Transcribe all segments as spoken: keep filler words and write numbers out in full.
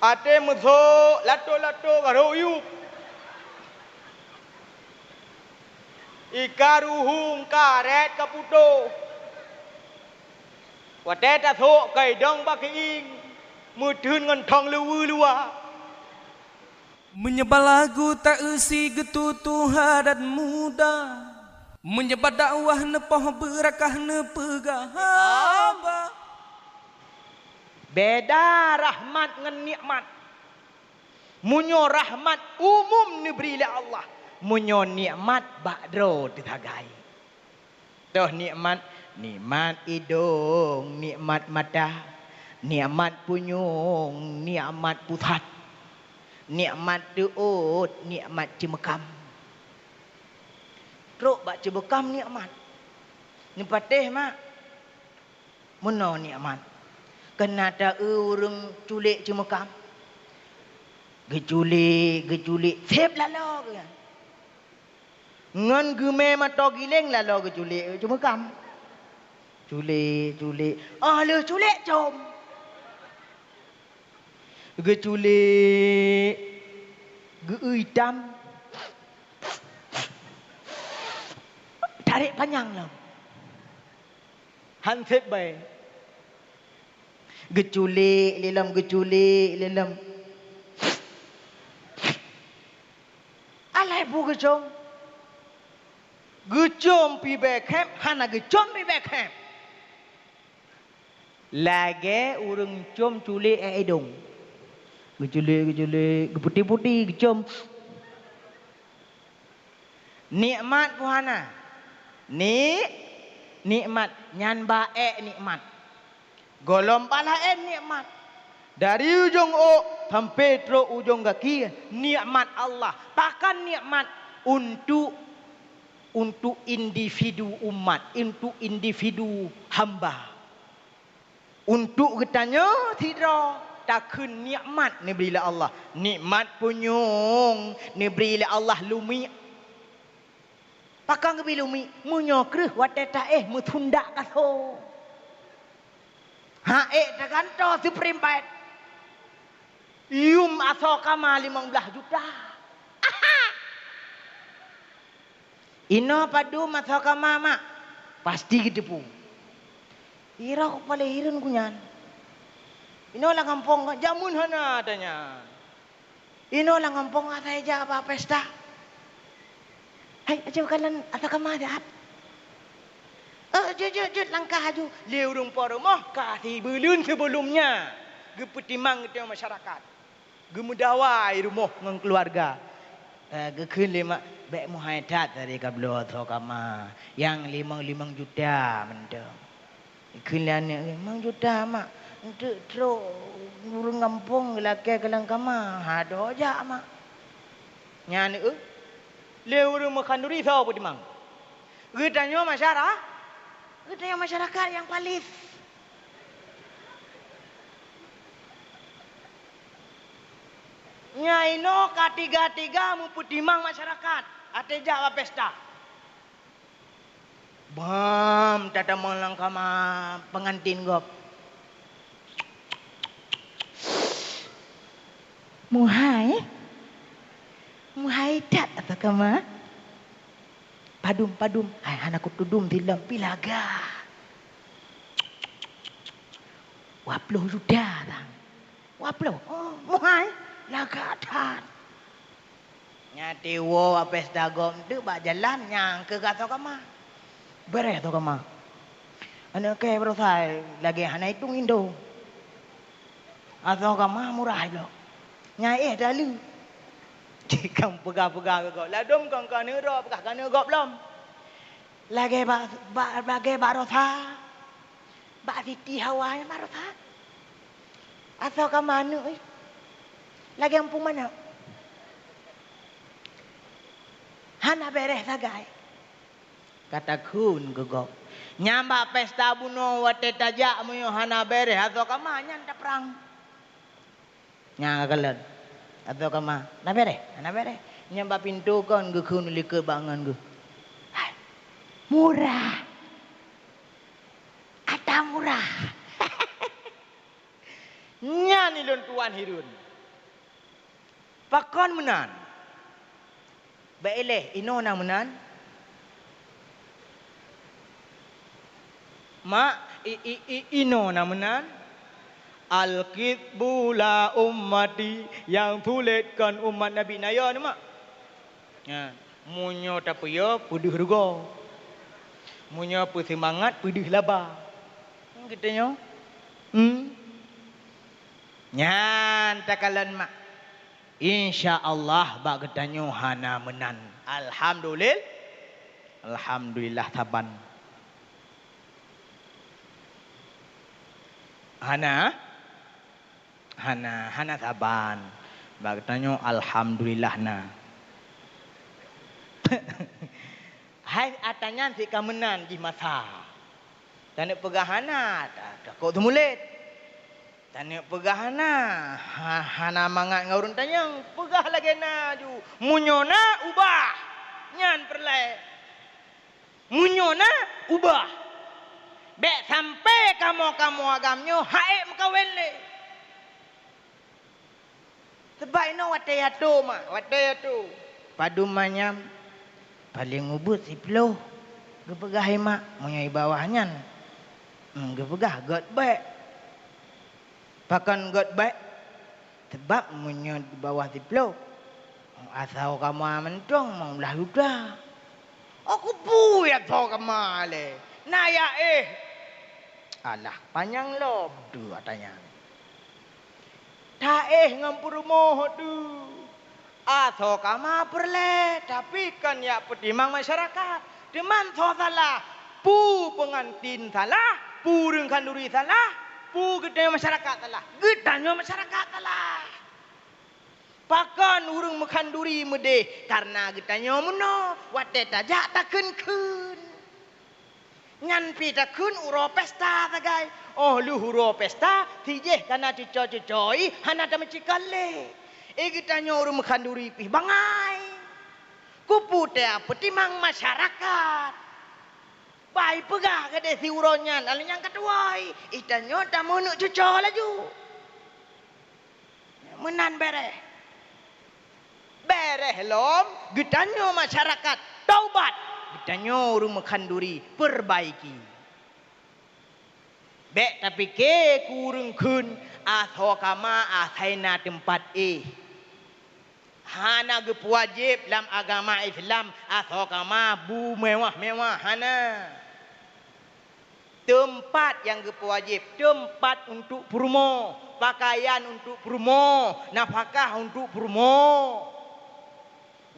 Até meusok lato-lato barô yup. Ika ruhueng karet ka putôh. Watée tasok kai dong bak keuieng, meuteun ngon thong leuweue luwa. Meunyoe bak lagu ta-eu si geututoe adat muda, meunyoe bak dakwah neupoh beurakah neupeugah haba. Beda rahmat ngon nikmat. Meunyoe rahmat umum neubri lé Allah, meunyoe nikmat bak droe teusagai. Toh nikmat, nikmat idong, nikmat mata, nikmat punyueng, nikmat pusat, nikmat teuôt, nikmat ceumeukam. Trok bak ceumeukam nikmat. Neupatéh mak. Meunoe nikmat. Keunan ta-eu ureuëng culek ceumeukam. Geuculek, geuculek, seb laloe geuh. Ngon geumé mata giléng laloe geuculek ceumeukam. Culek, culek, óh lheueh culek com. Geuculek, geu-eu itam. Tarek panyang lom. Han seb bai. Geuculek lé lom, geuculek lé lom. Alai bu geucom. Geucom pi bèe khép, hana geucom pi bèe khép. Lagèe ureuëng com culek ék idong. Geuculek, geuculek, geuputéh-putéh, geucom. Nikmat pun hana. Ni, nikmat nyan ba ék nikmat. Gohlom pah laén nikmat. Dari ujong ôk sampai trok ujong gaki, nikmat Allah. Pakon nikmat? Untuk, untuk individu umat, untuk individu hamba. Untuk geutanyoe sidroe takheun nikmat neubri lé Allah. Nikmat punyueng neubri lé Allah lumiek. Pakon geubri lumiek? Meunyoe kreueh watèe taéh meusundak kasô. Ha ék tagantoe supreme bed. Yum asoe kama limong blaih juta. Inoe padum asoe kama, Mak? Pasti geuteupeue. Irok paleng hireuen ku nyan. Inoe lam gampông ka jameun hana ata nyan. Inoe lam gampông asai jak bak pesta. Hai, aja kalon asoe kama siat. Eh, jeuet, jeuet, jeuet, langkah aju. Lé ureuëng po rumoh ka sibeuleuen sibeulom nyan geupeutimang geutanyoe masyarakat. Geumeudawa i rumoh ngon keuluwarga. Eh, geukheun lé mak, "Bèk meuhai that tadi kabloe asoe kama nyang limong-limong juta mantong." Geukheun lé aneuk, "Limong juta, Mak, eunteuk trok ureuëng gampông geulakée keu lam kama, hadôh jak, Mak." Nyan, eh, lé ureuëng meukhanduri soe peutimang? Geutanyoe masyara-, geutanyoe masyarakat nyang paléh. Nyan inoe ka tiga-tiga meupeutimang masyarakat até jak bak pesta. Bam, tatamong lam kama peungantin gob. Meuhai? Meuhai that asoe kama? Padum, padum. Hai, hana kutudum silom pi lagak. Dua ploh juta tang. Dua ploh? Oh, meuhai? Lagak that. Nyan tiwoe bak pesta gob eunteuk bak jalan nyang keu asoe kama. Beureh asoe kama. Aneuk kèe baroesa lagèe hana itong indo. Asoe kama murah bloe. Nyan éh taleue. Jikang peugah-peugah keu gob. Ladôm kon ka neurok peugah ka neurok lom. Lagèe bak, bak, lagèe baroesa. Bak Siti Hawa nyang baroesa. Asoe kama aneuk, eh. Lagèe umpung manok. Hana beureh sagai. Ka takheun keu gob. Nyan bak pesta bunoe watèe tajak meunyoe hana beureh asoe kama nyan taprang. Nyan ka kalon. Asoe kama, "Na beureh? Na beureh?" Nyan bak pintoe kon geukheun likot bak ngon geuh. Hai, murah. Ata murah. Nyan ilôn tuan hireuen. Pakon meunan? Bèk ilèe, inoe na meunan? Mak, i, i, i, inoe na meunan? Al-kidbu la ummati, nyang sulet kon umat Nabi na yo ni, Mak. Nyan, meunyoe tapeuyö, peudeuh rugoe. Meunyoe peuseumangat, peudeuh laba. Geutanyoe? Hmm? Nyan takalon, Mak. Insya Allah bak geutanyoe hana meunan. Alhamdulil-, Alhamdulillah saban. Hana? Hana, hana saban. Bak geutanyoe alhamdulillah na. Hai ata nyan sit ka meunan jih masa. Taneuk peugah hana, ta-, takot teumulet. Taneuk peugah hana, ha-, hana mangat ngon ureueng tanyong. Peugah lagèe na ju. Meunyoe na, ubah. Nyan peureulèe. Meunyoe na, ubah. Bèk sampai kamoe-kamoe agam nyoe hana ék meukawen lé. Sabab inoe watèe yatô, Mak, watèe yatô. Padum manyam, paleng ubit siploh. Geupeugah i mak, meunyoe i bawah nyan, hmm, geupeugah gèt bèk. Pakon gèt bèk? Sabab meunyoe di bawah siploh, asoe kama mantong limong blah juta. Oh, keupeue asoe kama lé? Na ya éh. Alah, panyang lom tu ata nyan. Taéh ngon peurumoh tu. Asoe kama peureulèe, tapi kon jak peutimang masyarakat. Teuma soe salah? Peue peungantin salah? Peue ureueng khanduri salah? Peue geutanyoe masyarakat salah? Geutanyoe masyarakat salah. Pakon ureueng meukhanduri meudéh? Kareuna geutanyoe meunoe, watèe tajak takheun-kheun. Nyan pih takheun uroe pesta sagai. Óh lheueh uroe pesta, sijéh kana cuco-cucoi hana tameucikon lé. Eh, geutanyoe ureueng meukhanduri pih bangai. Keupeue teuh peutimang masyarakat? Bah ipeugah keudéh siuroe nyan, alah nyang ka tuwoe, eh, tanyoe tameuneuk cuco laju. Meunan bèrèh. Bèrèh lom, geutanyoe masyarakat taubat, geutanyoe ureueng meukhanduri peurbaiki. Bèk tapike keu ureueng kheun asoe kama asai na teumpat éh. Hana geupeuwajéb lam agama Islam asoe kama bu mewah-mewah, hana. Teumpat nyang geupeuwajéb, teumpat untuk peurumoh, pakaian untuk peurumoh, nafakah untuk peurumoh.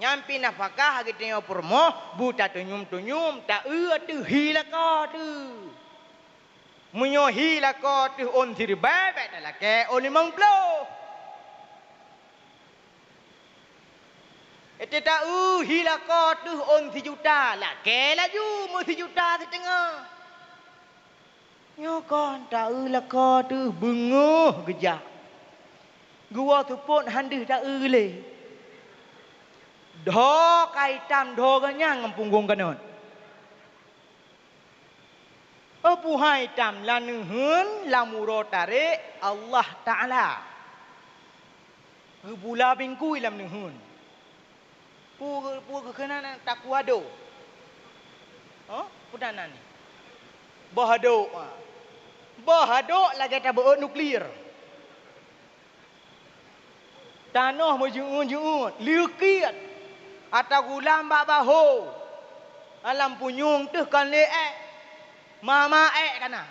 Nyan pih nafakah geutanyoe peurumoh, bu tatunyum-tunyum, taeu ateueh hi lakoe teuh. Meunyoe hi lakoe teuh ôn siribèe, bèk talakèe ôn limong ploh. Éteuta eu hi lakoe teuh ôn sijuta, lakèe laju meusijuta siteungoh. Nyoe kon taeu lakoe teuh beungoh geujak. Geuwoe seupôt han deuh taeu lé. Dho ka itam dho geuh nyan ngon punggong kanot. Ôh, puhai tam lam neuheun lam uroe tarek Allah Taala. Geubula bingkui lam neuheun. Pu-, pu-, keunan takuado. Hah? Peue nan nyan? Boh adok, ha. Boh adok lagèe tabeuôt nuklir. Tanoh meujeuet-jeuet, liukiet, ata gulam bak bahô, alam punyueng teuh kon lé èk, mama èk kana.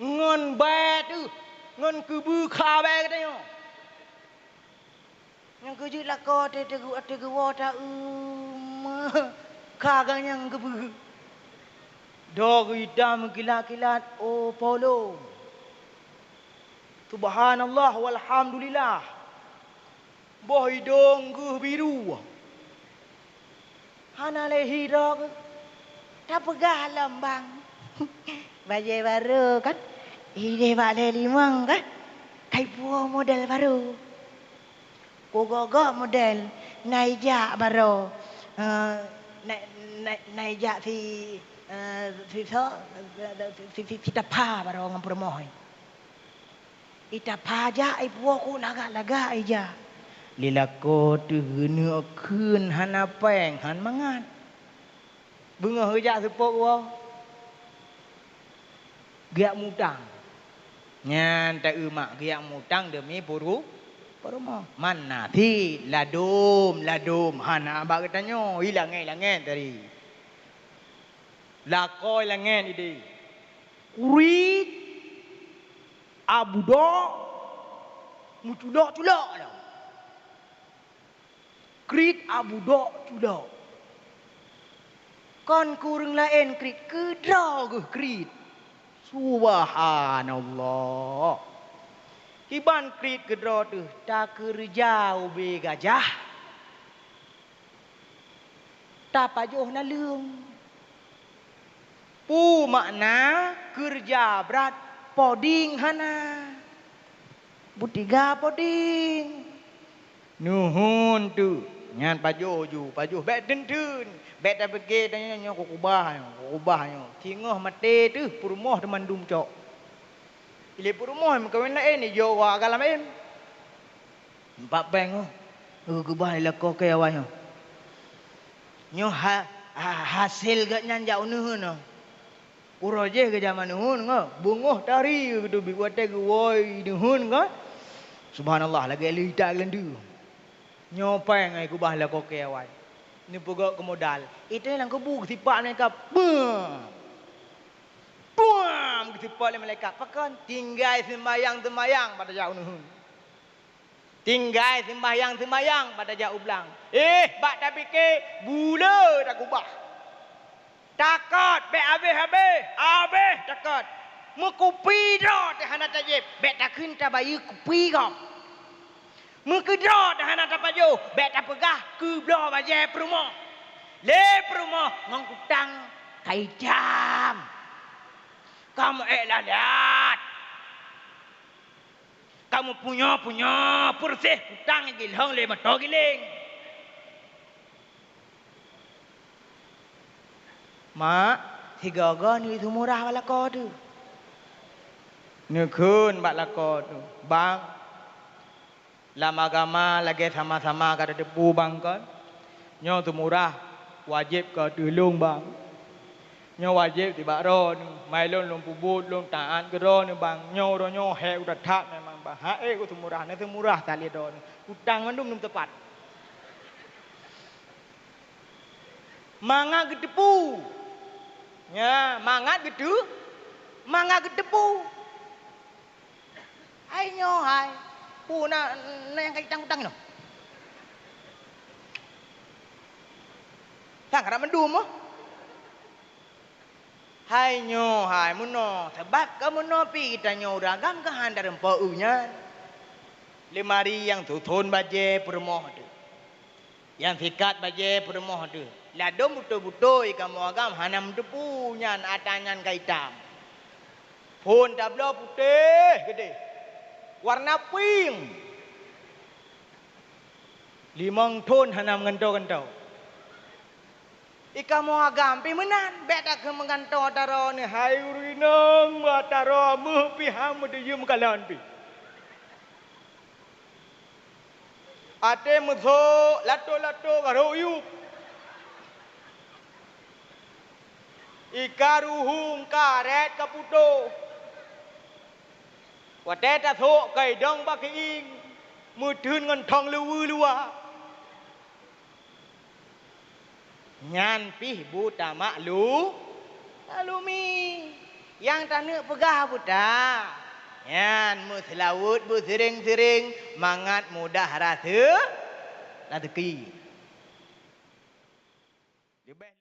Ngon bèe teuh, ngon keubeue kha bèe geutanyoe. Nyang keujeuet lakoe teuh, teuh, teuh geuwoe ta-eu meuh, kha geuh nyang keubeue. Dho geuitam kilat-kilat, oh, polong. Subhanallah walhamdulillah. Boh idong geuh biru. Hana lé hi droe geuh. Tapeugah lom bang. Bajèe barô kan? Idéh bak lhèe limong kan? Kai puwoe model barô. Kugok-gok model na ijak barô. Eh, na, na, na ijak si, eh, si so, si, si, si, si tapha barô ngon peurumoh. Ita pajak ipuwoe kok lagak-lagak ija. Lé lakoe teuh geuneuk kheun hana péng, han mangat. Beungoh geujak seupôt woe, geujak mutang. Nyan ta-eu mak geujak mutang deumi puru-, purumoh. Mana cit ladôm, ladôm hana bak geutanyoe, ilangét-langét tadi. Lakoe langét idéh. Kriet, abudok, meuculok-culok lom. Kriet, abudok, culok. Kon keu ureuëng laén kriet, keudroe geuh kriet. Subhanallah! Kiban kriet keudroe teuh takeureuja ubé gajah. Tapajoh naleueng. Peue makna keureuja brat, poding hana? Beutiga poding. Neuheun teuk, nyan pajoh ju, pajoh bék teun-teun. Bék tapike tanyoe nyoe keu keubah nyoe, keu keubah nyoe. Singoh maté teuh peurumoh teumandum cok. Ilé peurumoh meukawen laén, ijok wa galam laén. Empat péng oh. Keu keubah lé lakoe keu awai nyoe. Nyoe ha-, ha-, hasé geuh nyan jak u neuheun oh. Uroe jéh keu jameun neuheun ngon beungoh tari geuteubiet watée geuwoe neuheun ngon. Subhanallah, lagée leuta geulandu. Nyoe péng ai keubah lakoe keu awai. Neupeugok keu modal. Itée lam kubu geusipak malaikat. Bam! Bam! Geusipak lé malaikat. Pakon? Tinggai seumbayang-seumbayang bak tajak u neuheun. Tinggai seumbayang-seumbayang bak tajak u blang. Eh, bak tapike, buleue takubah. Takot, bék habéh-habéh, habéh takot. Meukupi droe teuh hana tajieb, bék takheun tabayeue kupi gob. Meukeudroe teuh hana tapajoh, bék tapeugah keubloe bajée peurumoh. Lé peurumoh ngon kutang ka itam. Ka meu-ék lalat. Ka meupunyô-punyô, peureséh kutang gilhong lé moto giléng. Mak, sigoe-goe neuseumurah bak lakoe teuh. Neukheun bak lakoe teuh, "Bang, lam agama lagée sama-sama ka tateupeue bang kon, nyoe seumurah wajéb keu ateueh lôn bang. Nyoe wajéb nibak droeneuh, mai lôn lôn peubuet lôn taát keu droeneuh bang. Nyoe uroe nyoe hék that-that memang bang, han ék keu seumurah, neuseumurah that lé droeneuh. Utang mandum neuteupat." Mangat geuteupeue. Nya, mangat geuteu-, mangat geuteupeue. Hai nyoe hai, peue na, na nyang ka jitang utang nyoe? Sang rab mandum oh. Hai nyoe hai meunoe, sabab ka meunoe pih geutanyoe ureuëng agam ka hana tarumpok u nyan. Leumari nyang tuthon bajée peurumoh teuh. Nyang sikat bajée peurumoh teuh. Ladôm beutôi-beutôi kamoe agam hana meuteupeue nyan atra nyan ka itam. Phon tabloe putéh keudeh, warna pink. Limong thon hana meugantoe-gantoe. I kamoe agam pih meunan, bék takheun meugantoe atra droeneuh, hai ureuëng inong, atra droe meuh pih han meuteuyue meukalon pih. Até meusok lato-lato garok yup. Ika ruhueng karet ka putôh. Watée tasok kaidong bak keuieng, meutheun ngon thong leuweue luwa. Nyan pih bu tamaklu-, maklumi. Nyang taneuk peugah buta. Nyan meuseulaweuet beuseuréng-seuréng mangat mudah rase-, raseuki. Leubeh